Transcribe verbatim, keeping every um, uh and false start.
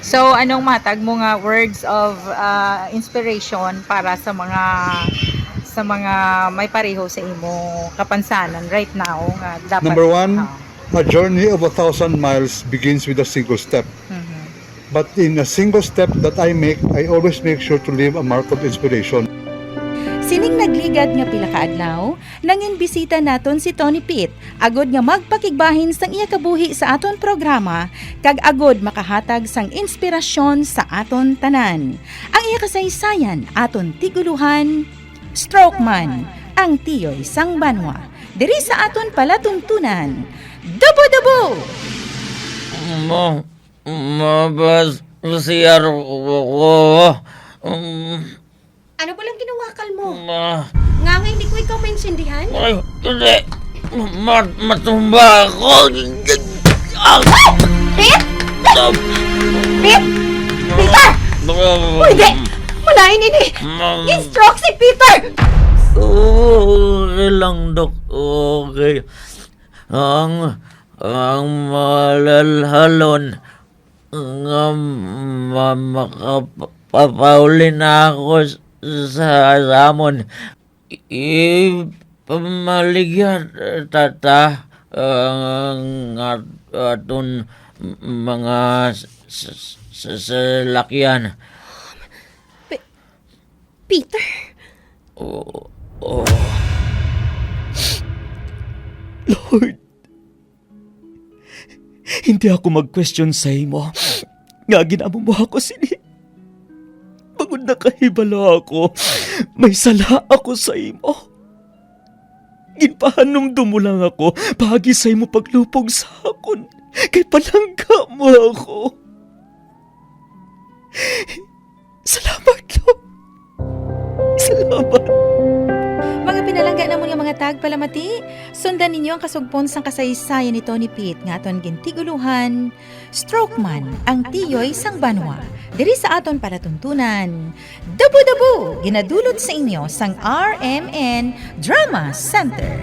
So, anong matag mo nga words of, ah, inspiration para sa mga, sa mga may pareho sa imo kapansanan right now nga dapat? Number one, Ah. a journey of a thousand miles begins with a single step. Mhm. But in a single step that I make, I always make sure to leave a mark of inspiration. Sining nagligad nga pila ka adlaw, nangin bisita naton si Tony Pete, agod nga magpakigbahin sang iya kabuhi sa aton programa, kag agod makahatag sang inspirasyon sa aton tanan. Ang iya kasaysayan aton tig-uluhan, Stroke Man, ang tiyoy sang banwa. Diri sa aton palatuntunan, Dubo-dubo! Ma, mabas, siyar ko. Um, Ano ba lang ginawakal mo? ma, Nga nga hindi ko ikaw maintindihan? ay, hindi. Ma, matumba ako. Ah! Pit! Pit! Peter! Pwede! Malain ini! Ma, Gin-stroke si Peter! okay lang, Dok. Okay. Ang, ang malalhalon nga ma, makapapauli na ako sa, sa amon. Ipamaligya, tata, ang at-, aton mga s, s, s, salakyan. Peter? Oh, oh. Lord, hindi ako mag-question sa imo nga ginamo mo ako sini. Bangod nakahibalo ako, may sala ako sa imo. Ginpahanumdom mo lang ako paagi sa imo paglupog sa akon, kay palangga mo ako. Salamat, Lord. Salamat. Mga pinalangga namon nga mga tagpalamati, sundan ninyo ang kasugpon sang kasaysayan ni Tony Pete nga aton gintig-uluhan, Stroke Man, ang tiyoy sang banwa. Diri sa aton palatuntunan, Dubo-dubo, ginadulot sa inyo sang R M N Drama Center.